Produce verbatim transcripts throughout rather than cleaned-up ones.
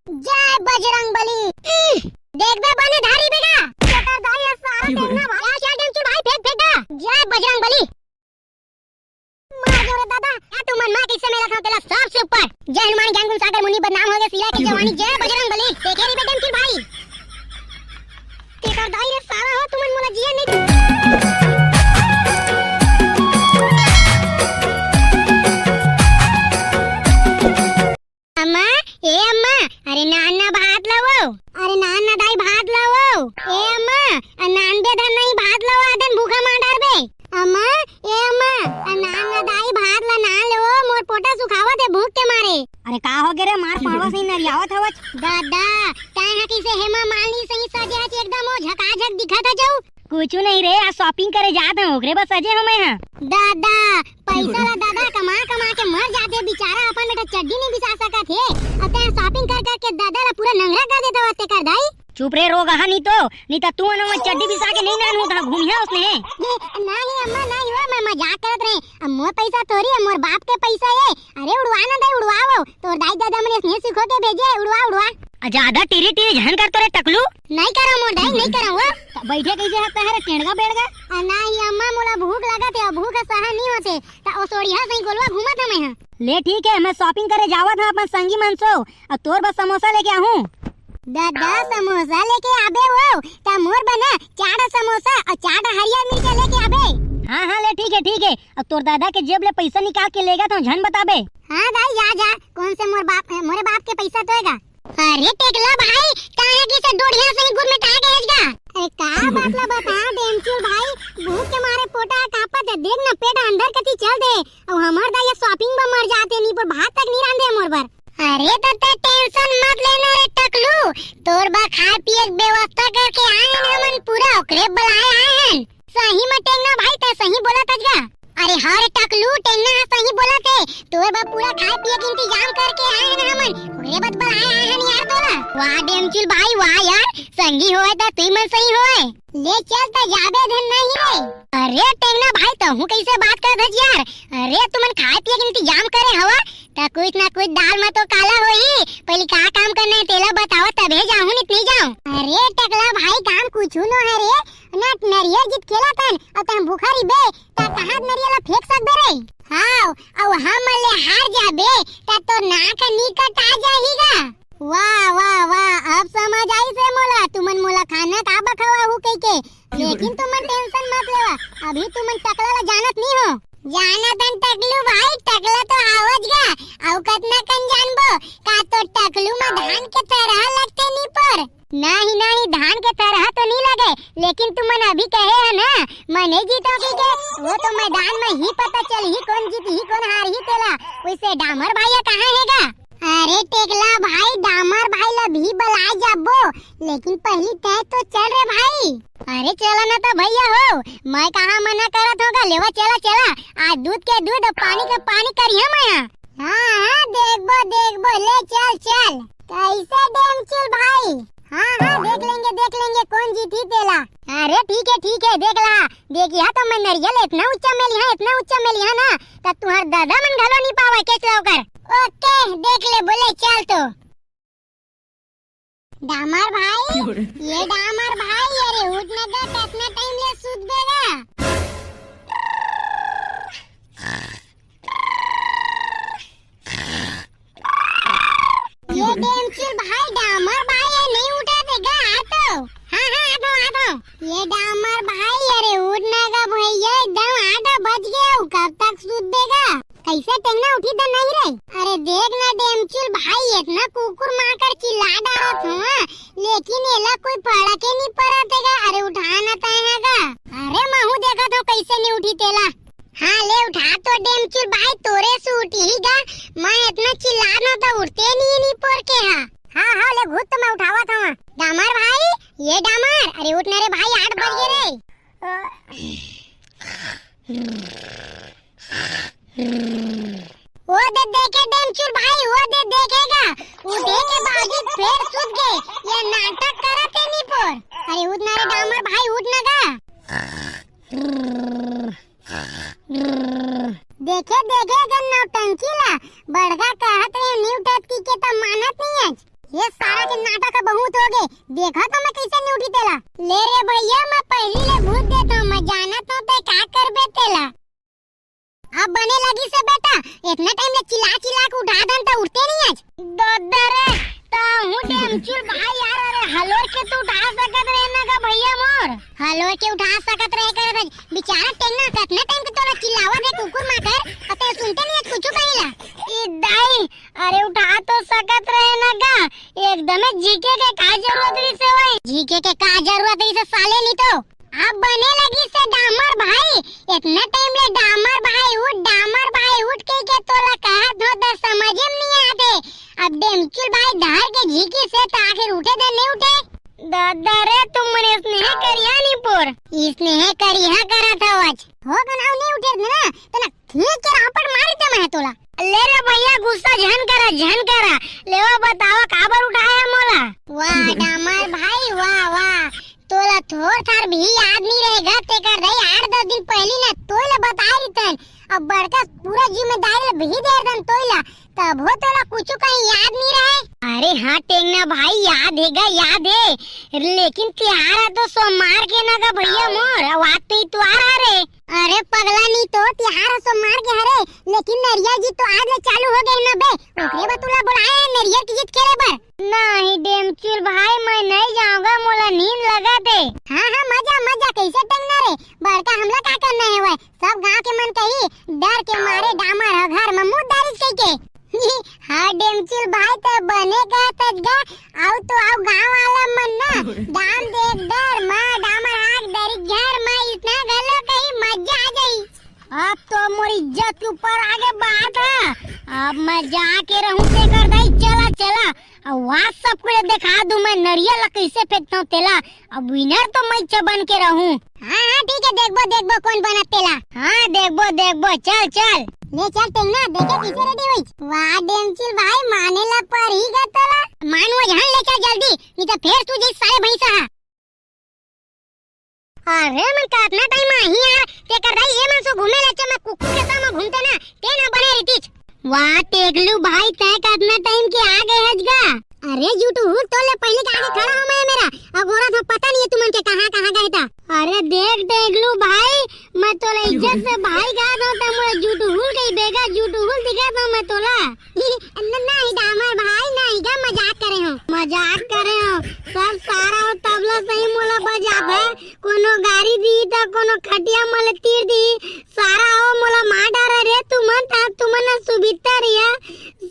जय बजरंग बली। देख बे बने धारी बेगा। तेकर दाई ये सारा टेंगना भाई, क्या, क्या टेंगचुल भाई, फेंक, फेंक गा। जय बजरंग बली। मार दो रे दादा, या तुमन मैं कैसे मेला था तेला सबसे ऊपर। जय हनुमान ज्ञान गुण सागर मुनि बदनाम हो गए सीला के जवानी। जय बजरंग बली। देखे रे बे टेंगचुल भाई। तेकर दाई रे सारा हो तुमन मोला जिया नहीं। अम्मा, ए अम्मा, अरे नान ना भात लावो। अरे नान ना दाई भात लावो। ए अम्मा, आ नान बे धन नहीं भात लावो, आदन भूखा मार डारबे। अम्मा, ए अम्मा, आ नान ना दाई भात ला नान लेवो, मोर पोटा सुखावत हे भूख के मारे। अरे का हो गे रे, मार पड़वा सही नरियावत हवच। दादा, तैं हा किसे हेमा मालिनी सही सजे हच, एकदम ओ झकाझक दिखत हच। कुछु नहीं रे, आज shopping करे जात हूँ, ओकरे बर सजे हूँ मैं हा। दादा, पैसा ला दादा कमा कमा के मर जाथे बेचारा, अपन बेटा चड्डी नहीं बिसा सकत हे। अब तैं shopping कर कर के दादा ला पूरा नंगरा कर देता हवा तेकर दाई। चुप रे रोगहा, नहीं तो, नहीं तो तू अनंग चड्डी बिसा के नहीं नान होता, घूमिया उसने। ये, नहीं अम्मा, नहीं हो, मैं मजाक करत रहे। अब मोर पैसा थोड़ी है, मोर बाप के पैसा है। अरे उड़वा ना दे, उड़वाओ। तोर दाई दादा मने स्नेह सिखो के भेजे, उड़वा, उड़वा। आ, ज्यादा टिरी टिरी झन कर तो रे टकलू। नहीं करो मोर दाई, नहीं करो वो। त बैठे कैसे हत तहरे टेंड़गा बेड़गा? आ, नहीं अम्मा, मोला भूख लगत है, भूख ह सहन नहीं होते। त ओ सोड़िया सही गोलवा घूमत हमें ह। ले ठीक है, मैं shopping करे जावत हूँ अपन संगी मन सो। अब तोर बस समोसा लेके आहूँ। दादा समोसा लेके आबे वो, त मोर बना चार समोसा और चार हरियर मिर्चा लेके आबे। हाँ, हाँ, ले ठीक है, ठीक है। अब तोर दादा के जेब ले पैसा निकाल के लेगा तो झन बताबे। हाँ दाई, जा, जा, कौन से मोर बाप, मोरे बाप के पैसा तो हेगा। अरे टेकला भाई, काहे की से डोढ़िया से गुड़ में काहे गए हेगा? अरे का बात ला बता डेमचुल भाई, भूख के मारे पोटा कांपत है, देख ना पेट अंदर कती चल दे, और हमार दाई shopping में मर जाते नहीं पर भात तक नहीं रांधे मोर बर। अरे त ते tension मत लेना रे टकलू, तोर बर खाए पिए के व्यवस्था करके आए हन हमन पूरा, ओकरे बुलाए आए हन। सही में टेंगना भाई, तै सही बोलत हस गा। अरे हाँ रे टकलू, टेंगना ह सही बोलत हे। तोर बर पूरा खाए पिए के इंतजाम करके आए हन हमन। ओकरे बर बुलाए आए हन यार तोला। वाह डेमचुल भाई, वाह यार, संगी होए त तुई मन सही होए। ले चल त जाबे धन नहीं रे। अरे टेंगना भाई, तहूँ कैसे बात करत हस यार? अरे तुमन खाए पिए के इंतजाम करे हवा, त कुछ ना कुछ दाल में तो काला होही। पहले का काम करना है तेला बताओ, तभे जाहूँ, नहीं त नहीं जाऊँ। अरे टकला भाई, काम कुछू नो है रे, ना नरियर जीत खेलत हन, अउ तहन भूखा रहिबे, त कहाँ नरियर ला फेंक सकबे रे? हाँ, अउ हम ले हार जाबे, त तोर नाक नी कटा जाही गा। वाह, वाह, वाह, अब समझ आइस हे मोला, तुमन मोला खाना का बखवाहू कहिके। लेकिन तुमन tension मत लेवा, अभी तुमन टकला ला जानत नी हो। जानत हन टकलू भाई, टकला तो हावच गा, अउ कतना कन जानबो, का तोर टकलू म धान के थरहा लगथे नी पर? नहीं, नहीं, धान के थरहा तो नहीं लगे, लेकिन तुमन अभी कहे है ना, मैं नहीं जीतो कहिके, वो तो मैदान में ही पता चलही कौन जीतही, कौन हारही तेला। वैसे डामर भैया कहाँ हेगा? अरे टेकला भाई, डामर भाई ला भी बलाए जाबो, लेकिन पहली तय तो चल रे भाई। अरे चला ना तो भैया हो, मैं कहाँ मना करत होगा, लेवा चला, चला, आज दूध के दूध और पानी के पानी करिया मैं। हाँ, हाँ, देखबो, देखबो, ले चल, चल। कैसे डेमचुल भाई? हाँ, हाँ, देख लेंगे, देख लेंगे, कौन जीती तेला। अरे ठीक है, ठीक है, देख ला, देखिया तो मैं नरियल इतना ऊंचा मेलिहा, इतना ऊंचा मेलिहा ना, त तुहार दादा मन घलो नहीं पावे, कैसे ओकर। OK, देख ले, बोले चल तो। डामर भाई, ये डामर भाई, अरे उठ न गा, कतना time ले सुतबे गा? ये डेमचुल भाई, डामर भाई, ये नहीं उठा देगा, आ तो। हाँ, हाँ, आ तो, आ तो। ये डामर भाई, अरे उठ न गा भैया, एकदम आ तो बज गया हूँ, कब तक सुतबे गा? कैसे टेंगना उठी त नहीं रे? अरे देख ना डेमचुल भाई, इतना कुकुर माकर चिल्ला डारत हूँ, हाँ, लेकिन एला कोई फड़के नहीं परत हे गा। अरे उठा ना तय है गा। अरे महू देखत हूँ कैसे नहीं उठी तेला। हाँ ले उठा तो डेमचुल भाई, तोरे से उठी ही गा। मैं इतना चिल्ला ना तो उठते नहीं, नहीं पोर के हा। हाँ, हाँ, ले घुत तो मैं उठावत हूँ। डामर भाई, ये डामर, अरे उठ ना रे भाई, आठ बज गए रे। वो दे देखे डेमचुल भाई, वो दे देखेगा। उठे के बावजूद फेर सुत गए। ये नाटक करत हे निपोर। अरे उठ ना रे डामर भाई, उठ ना गा। देखे, देखे गन नौटंकी ला। बड़गा कहत रहे नी उठत कहिके त मानत नहीं है। ये सारा के नाटक बहुत हो गे, देखा तो मैं कैसे नहीं उठी तेला। ले रे भैया, मैं पहली ले भूत देता हूँ, मैं जानत हूँ ते का करबे तेला। अब बने लगी से बेटा, इतना टाइम ले चिल्ला चिल्ला के उठा दन त उठते नहीं आज। दद्दा रे, ताहू डेमचुल भाई यार, अरे हलोर के तो उठा सकत रहे ना गा भैया मोर। हलोर के उठा सकत रहे कर, बेचारा टेंगना कितना टाइम के तोला चिल्लावत हे कुकुर माकर, अते सुनते नहीं आज कुछ कहिला। ई दाई, अरे उठा तो सकत रहे ना गा, एकदमे झीके के का जरूरत रही से भाई, झीके के का जरूरत रही से साले नहीं तो। अब बने लगी से डामर भाई, इतना टाइम ले डामर भाई उठ, डामर भाई उठ के, के तोला कहत हो त समझे में नहीं आते। अब डेमचुल भाई धार के झीकी से त आखिर उठे दे नहीं उठे। दादा रे, तुम मने स्नेह करिया नहीं पोर। स्नेह करिया करत हो आज। हो गनाव नहीं उठे ना, तो ना ठीक के रापट मारी दे मैं तोला। ले रे भैया, गुस्सा झन करा, झन करा। लेवा बतावा काबर उठाया मोला। वाह डामर भाई, वाह वाह। तोला थोर थार भी याद नहीं रहेगा, तेकर दई आठ दस दिन पहली ना तोला बताए रितन। अब बड़का पूरा जिम्मेदारी ला भी दे दन तोला, तब हो तोला कुछ कहीं याद नहीं रहे। अरे हाँ टेंगना भाई, याद है गा, याद है, लेकिन तिहार है तो सोमवार के ना गा भैया मोर, वात तो इतवार है रे। अरे पगला, नहीं तो तिहार ह सोमवार के हरे, लेकिन नरियर गीत तो आज ले चालू हो गए ना बे। ओकरे बर तुला बुलाए हे नरियर के गीत खेले बर। नहीं डेमचुल भाई, मैं नहीं जाऊंगा, मोला नींद लगत हे। हाँ हाँ, मजा मजा, कैसे टंगना रे, बड़का हमला का करना है वह? सब गांव के मन कही, डर के मारे डामर ह घर में मुंह दारिस कह के। हाँ डेमचुल भाई, त बने कहत हस गा, आउ तो आउ गांव वाला मन ना, डाम देख डर मा, डामर हाक डरी घर मा, इतना घलो कहीं मजा आ जाई। अब तो मोर इज्जत के ऊपर आगे बात है, अब मैं जाके रहूं तेकर दई, चला चला। अब वहाँ सब कुछ दिखा दूं मैं, नरियल ला कैसे फेंकता हूँ तेला। अब विनर तो मैं च बन के रहूं। हाँ हाँ ठीक है, देखबो देखबो कौन बनत तेला। हाँ देखबो देखबो, चल चल। ले चल टेंगना, देखे कैसे रेडी होई। वाह डेमचिल भाई, माने ला पर ही गा तोला। मान वो झन ले चल जल्दी, नहीं तो फिर तू जैसे साले भैंसा हा। अरे मन कतना टाइम आही यार, ते कर दाई ये मन सो घूमे ले चल, मैं कुकुर के संग घूमते ना, ते ना बने रितिच। वाह टेकलू भाई, तै कतना टाइम के आ गए हज गा। अरे झूठ हूँ तो ले पहले के आगे खड़ा हूँ मैं मेरा, अगोरा था पता नहीं है तुमन के कहाँ कहाँ गए था। अरे देख टेकलू भाई, मैं तोला इज्जत से भाई कहा था, तै मोला झूठ हूँ कही बेगा, झूठ हूँ दिखा था मैं तोला। न-, नहीं डामर भाई, नहीं गा, मजाक करे हो। मजाक करे हो, सब सारा हो तबला सही मोला बजात है, कोनो गारी दी त कोनो खटिया मल तीर दी, सारा हो मोला मार डारे रे तुमन, ता तुमन न सुबिता रिया,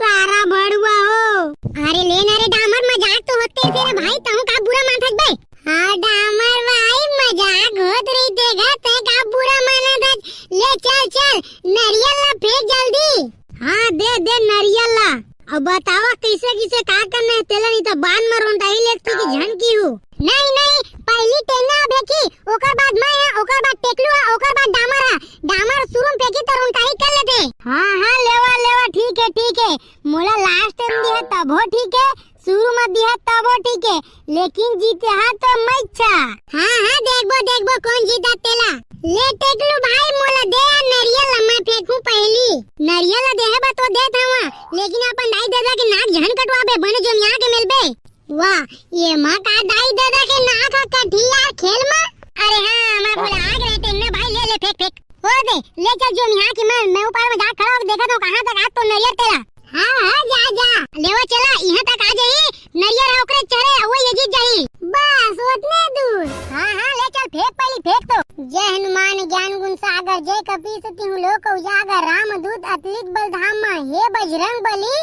सारा भड़ुआ हो। अरे ले ना रे डामर, मजाक तो होते थे रे भाई, तहु का बुरा मान थक बे। हाँ डामर भाई, मजाक होत रही देगा, तै का बुरा माना था। ले चल चल, नरियल ला फेंक जल्दी। हाँ दे दे नरियल ला। अब बतावा कैसे कैसे का करना है तेला, नहीं तो बाद में रोंटाही लेती की झन की हूँ। नहीं नहीं, पहली टेंगना फेंकी, ओकर बाद मैं है, ओकर बाद टेकलू है, ओकर बाद डामर है। डामर शुरू में फेंकी तो रोंटाही कर लेते। हाँ हाँ लेवा लेवा, ठीक है ठीक है, मोला लास्ट टाइम दिया तब हो ठीक है, शुरू में दिया तब हो ठीक है, लेकिन जीते हा तो मैं इच्छा। हाँ हाँ देखबो देखबो कौन जीता तेला। ले टेकलू भाई मोला दे यार नरियल ला, मैं फेंकू पहली। नरियल ला देहे बा तो देत हवा, लेकिन अपन दाई ददा के नाक झन कटवाबे, बने जोमिया के मिलबे। वाह, ये माँ का दाई ददा के नाक ह कटही यार खेल मा। अरे हाँ, मैं भुला गए टेंगना भाई, ले ले फेंक फेंक। ओ दे, ले चल जोमिया के मैं, मैं ऊपर में जा खड़ा होके देखत हूँ कहाँ तक आज तो नरियल तेला। हाँ हाँ जा जा। लेवा चला, यहाँ तक आ जाही, नरियर है ओकरे चढ़े, वो ये जीत जाही। बस उतने दूर। हाँ हाँ ले चल, फेंक पहली फेंक तो। जय हनुमान ज्ञान गुण सागर, जय कपीस तिहु लोक उजागर, राम दूत अतुलित बल धामा, हे बजरंग बली,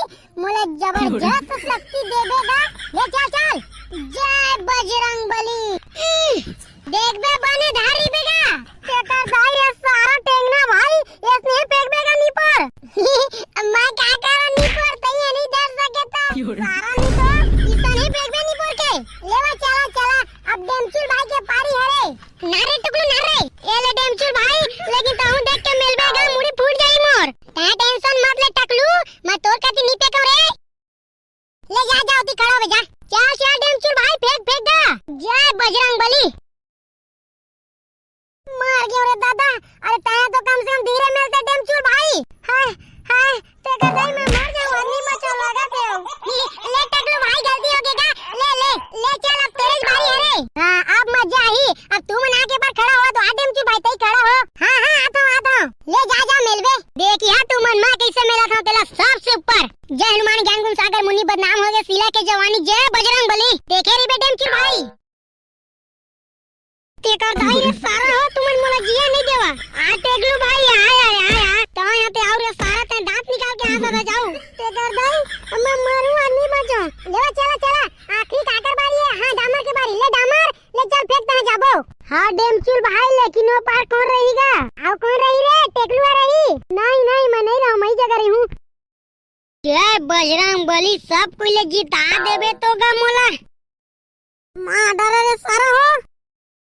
मोला जबरदस्त शक्ति देबे गा। ले चल चल। जय बजरंग बली। देखबे बने धारी बेगा। तेकर दाई रे सारा टेंगना भाई, इसने फेंक बेगा नी पर। मैं का करा नी पर, तैं ये नहीं डर सके तो। सारा नी तो, इसने फेंक बे नी पर के। लेवा चला चला, अब डेमचुल भाई के पारी हरे। ना रे टुकलू ना रे। ए ले डेमचुल भाई, लेकिन तहूँ देख के मिलबे गा, मुड़ी फूट जाई मोर। तैं टेंशन मत ले टकलू, मैं तोर कती नी फेंकव रे। ले जा, जा, ओती खड़ा हो जा। चल, चल, डेमचुल भाई, फेंक, फेंक गा। जय बजरंग बली। मर गयो रे दादा। अरे, तैं तो कम से कम धीरे मिलते डेमचुल भाई। हाय, हाय, तेकर दाई मैं मर जाऊँ, आदमी मचा लगा थे। ले, ले, टकलू भाई, जल्दी तेला सबसे ऊपर। जय हनुमान ज्ञान गुण सागर मुनि बदनाम हो गए शीला के जवानी। जय बजरंग बली। देखे रहिबे डेमचुल भाई। तेकर दाई रे सारा हो, तुमन मोला जिया नहीं देवा। आ टेकलू भाई, आ, आ, आ, आ। तो यहाँ पे आओ रे सारा, तैं दांत निकाल के हंसत रह जाओ। तेकर दाई, मैं मरूं और नहीं बचूं। ले चला, चला, आखिरी काकर बारी है। हाँ, डामर के बारी। ले डामर, ले चल फेंक, तहाँ जाबो। हाँ, डेमचुल भाई, लेकिन वो पार कौन रहीगा? आओ, कौन रही रे? टेकलुआ रही? नहीं, नहीं, मैं नहीं रहूँ, मैं ही जगह रही हूँ। जय बजरंग बली, सब कोई ले जिता देबे तो गा मोला। मार डारे रे सारा हो।